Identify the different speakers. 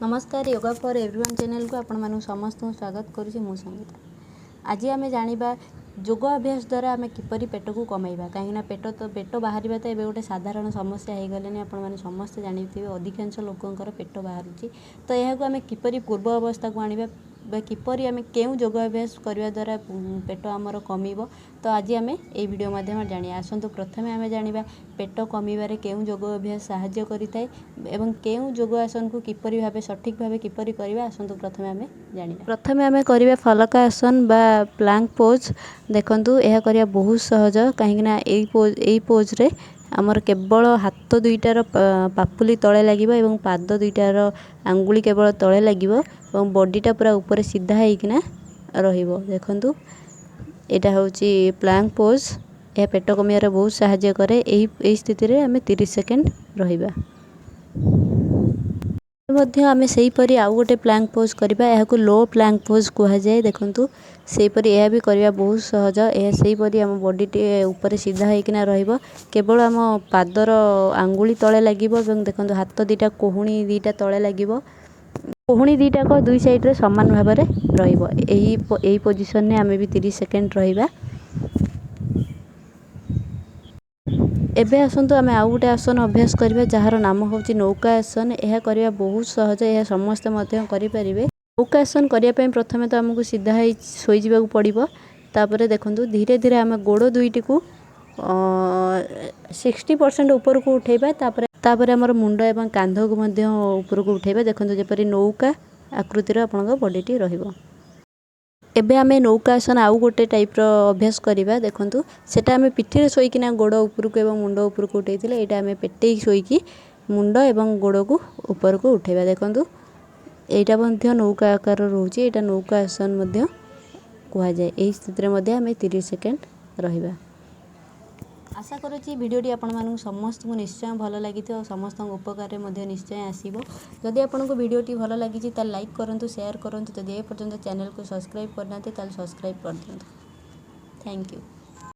Speaker 1: ନମସ୍କାର, yoga for everyone ଚ୍ୟାନେଲକୁ ଆପଣମାନଙ୍କୁ ସମସ୍ତଙ୍କୁ ସ୍ୱାଗତ କରୁଛି। ମୁଁ ସଙ୍ଗୀତା। ଆଜି ଆମେ ଜାଣିବା ଯୋଗ ଅଭ୍ୟାସ ଦ୍ୱାରା ଆମେ କିପରି ପେଟକୁ କମାଇବା, କାହିଁକିନା ପେଟ ବାହାରିବା ତ ଏବେ ଗୋଟେ ସାଧାରଣ ସମସ୍ୟା ହେଇଗଲାଣି। ଆପଣମାନେ ସମସ୍ତେ ଜାଣିଥିବେ, ଅଧିକାଂଶ ଲୋକଙ୍କର ପେଟ ବାହାରୁଛି। ତ ଏହାକୁ ଆମେ କିପରି ପୂର୍ବ ଅବସ୍ଥାକୁ ଆଣିବା ବା କିପରି ଆମେ କେଉଁ ଯୋଗ ଅଭ୍ୟାସ କରିବା ଦ୍ୱାରା ପେଟ ଆମର କମିବ, ତ ଆଜି ଆମେ ଏଇ ଭିଡ଼ିଓ ମାଧ୍ୟମରେ ଜାଣିବା। ଆସନ୍ତୁ ପ୍ରଥମେ ଆମେ ଜାଣିବା ପେଟ କମିବାରେ କେଉଁ ଯୋଗ ଅଭ୍ୟାସ ସାହାଯ୍ୟ କରିଥାଏ ଏବଂ କେଉଁ ଯୋଗ ଆସନକୁ କିପରି ଭାବେ ସଠିକ୍ ଭାବେ କିପରି କରିବା। ଆସନ୍ତୁ ପ୍ରଥମେ ଆମେ ଜାଣିବା। ପ୍ରଥମେ ଆମେ କରିବା ଫଲକ ଆସନ ବା ପ୍ଲାଙ୍କ ପୋଜ୍। ଦେଖନ୍ତୁ, ଏହା କରିବା ବହୁତ ସହଜ, କାହିଁକିନା ଏଇ ପୋଜ୍ରେ ଆମର କେବଳ ହାତ ଦୁଇଟାର ପାପୁଲି ତଳେ ଲାଗିବ ଏବଂ ପାଦ ଦୁଇଟାର ଆଙ୍ଗୁଳି କେବଳ ତଳେ ଲାଗିବ ଏବଂ ବଡ଼ିଟା ପୁରା ଉପରେ ସିଧା ହେଇକିନା ରହିବ। ଦେଖନ୍ତୁ, ଏଇଟା ହେଉଛି ପ୍ଲାଙ୍କ ପୋଜ୍। ଏହା ପେଟ କମିବାରେ ବହୁତ ସାହାଯ୍ୟ କରେ। ଏହି ସ୍ଥିତିରେ ଆମେ 30 ସେକେଣ୍ଡ ରହିବା। ମଧ୍ୟ ଆମେ ସେହିପରି ଆଉ ଗୋଟେ ପ୍ଲାଙ୍କ ପୋଜ୍ କରିବା। ଏହାକୁ ଲୋ ପ୍ଲାଙ୍କ ପୋଜ୍ କୁହାଯାଏ। ଦେଖନ୍ତୁ, ସେହିପରି ଏହା ବି କରିବା ବହୁତ ସହଜ। ଏହା ସେହିପରି ଆମ ବଡ଼ିଟି ଉପରେ ସିଧା ହେଇକିନା ରହିବ, କେବଳ ଆମ ପାଦର ଆଙ୍ଗୁଳି ତଳେ ଲାଗିବ ଏବଂ ଦେଖନ୍ତୁ, ହାତ ଦୁଇଟା, କୋହୁଣି ଦୁଇଟା ତଳେ ଲାଗିବ। କୋହୁଣି ଦୁଇଟାକ ଦୁଇ ସାଇଡ଼୍ରେ ସମାନ ଭାବରେ ରହିବ। ଏହି ପୋଜିସନ୍ରେ ଆମେ ବି 30 ସେକେଣ୍ଡ ରହିବା। ଏବେ ଆସନ୍ତୁ ଆମେ ଆଉ ଗୋଟେ ଆସନ ଅଭ୍ୟାସ କରିବା, ଯାହାର ନାମ ହେଉଛି ନୌକା ଆସନ। ଏହା କରିବା ବହୁତ ସହଜ, ଏହା ସମସ୍ତେ ମଧ୍ୟ କରିପାରିବେ। ନୌକା ଆସନ କରିବା ପାଇଁ ପ୍ରଥମେ ତ ଆମକୁ ସିଧା ହେଇ ଶୋଇଯିବାକୁ ପଡ଼ିବ। ତାପରେ ଦେଖନ୍ତୁ, ଧୀରେ ଧୀରେ ଆମେ ଗୋଡ଼ ଦୁଇଟିକୁ 60% ଉପରକୁ ଉଠାଇବା। ତାପରେ ଆମର ମୁଣ୍ଡ ଏବଂ କାନ୍ଧକୁ ମଧ୍ୟ ଉପରକୁ ଉଠାଇବା। ଦେଖନ୍ତୁ, ଯେପରି ନୌକା ଆକୃତିର ଆପଣଙ୍କ ବଡ଼ିଟି ରହିବ। ଏବେ ଆମେ ନୌକା ଆସନ ଆଉ ଗୋଟେ ଟାଇପ୍ର ଅଭ୍ୟାସ କରିବା। ଦେଖନ୍ତୁ, ସେଟା ଆମେ ପିଠିରେ ଶୋଇକିନା ଗୋଡ଼ ଉପରକୁ ଏବଂ ମୁଣ୍ଡ ଉପରକୁ ଉଠାଇଥିଲେ। ଏଇଟା ଆମେ ପେଟେଇ ଶୋଇକି ମୁଣ୍ଡ ଏବଂ ଗୋଡ଼କୁ ଉପରକୁ ଉଠାଇବା। ଦେଖନ୍ତୁ, ଏଇଟା ମଧ୍ୟ ନୌକା ଆକାର ରହୁଛି। ଏଇଟା ନୌକା ଆସନ ମଧ୍ୟ କୁହାଯାଏ। ଏହି ସ୍ଥିତିରେ ମଧ୍ୟ ଆମେ 30 ସେକେଣ୍ଡ ରହିବା। ଆଶା କରୁଛି ଭିଡ଼ିଓଟି ଆପଣମାନଙ୍କୁ ସମସ୍ତଙ୍କୁ ନିଶ୍ଚୟ ଭଲ ଲାଗିଥିବ ଆଉ ସମସ୍ତଙ୍କ ଉପକାରରେ ମଧ୍ୟ ନିଶ୍ଚୟ ଆସିବ। ଯଦି ଆପଣଙ୍କୁ ଭିଡ଼ିଓଟି ଭଲ ଲାଗିଛି, ତାହେଲେ ଲାଇକ୍ କରନ୍ତୁ, ସେୟାର କରନ୍ତୁ। ଯଦି ଏ ପର୍ଯ୍ୟନ୍ତ ଚ୍ୟାନେଲକୁ ସବସ୍କ୍ରାଇବ୍ କରିନାହାନ୍ତି, ତାହେଲେ ସବସ୍କ୍ରାଇବ୍ କରିଦିଅନ୍ତୁ। Thank you.